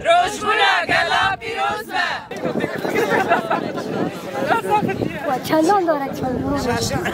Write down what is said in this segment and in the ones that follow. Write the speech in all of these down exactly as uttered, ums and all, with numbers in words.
Rojbûna gela pîroz be! Çendan dare çend?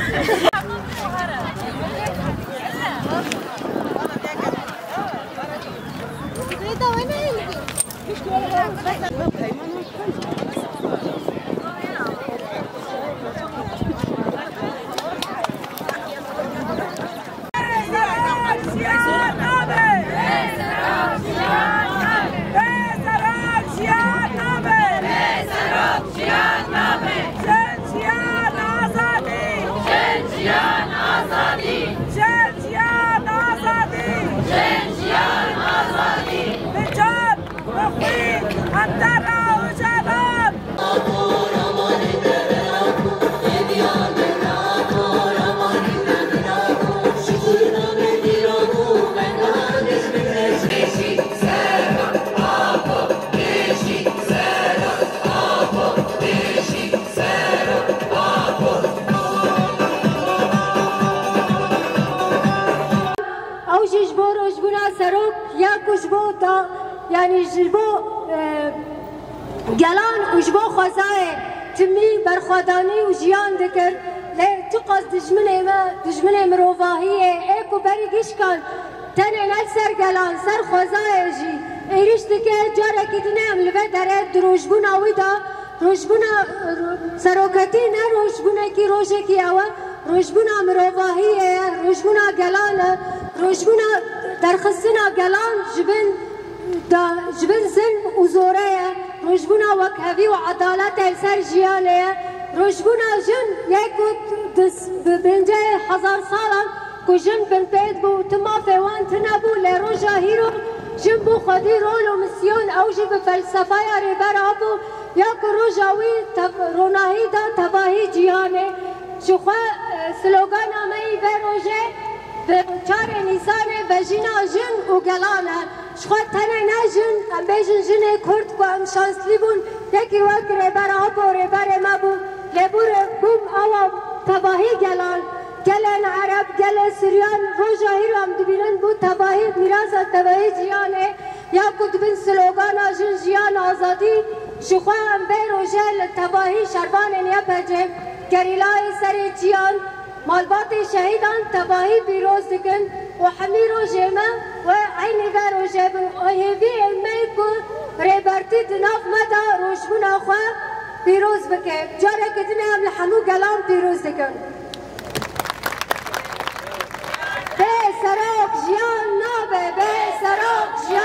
Ew jî ji bo rojbûna serok ya ku ji bo da, yanî ji bo, e, gelan û ji bo xwezayê timî berxwedanî û jiyan dikir, lê çiqas dijminê me, dijminê mirovahiyê ê ku berî gişkan tenê ne li ser gelan, ser xwezayê jî êrîş dike, carekî din em li vê derê di rojbûna wî de, rojbûna, seroketî ne rojbûnekî, rojekî ew e, rojbûna mirovahiyê ye, rojbûna gelan e, rojbûna derxistina gelan ji bin da, ji bin zilm û zorê ye, rojbûna wekhevî û edaletê li ser jiyanê ye, rojbûna jin yê ku di s-, bi pêncehê hezar salan ku jin binpê dibû, tu mafê wan tune bû, lê roja hîro jin bû xwedî rol û misyon, ew jî bi felsefeya Rêber Apo ya ku roja wî tev-, ronahî da tevahî cîhanê. Ji xwe, e, slogana me yî vê rojê bi çarê Nîsanê vejîna jin û gelan e. Ji xwe tenê ne jin, em bêjin jinê Kurd ku em şanslî bûn, yekî wek Rêber Apo rêberê me bû, lê bû rê-, bûm awa tevahî gelan. Gelên Ereb, gelê Suryan, roja hîro em dibînin bû tevahî, mîrasa tevahî ciyanê, ya ku dibin slogana jin, jiyan, azadî, ji xwe em vê rojê li tevahî şervanên Y P G, gerîlayê serê çiyan, malbatê şehîdan tevahî pîroz dikin û hemî rojê me wê eynî vê rojê bin û hêviyê me ku rêbertî di nav me de rojbûna xwe pîroz bike. Careke din em li hemû gelan pîroz dikin. Bê serok jiyan nabe, bê serok jiyan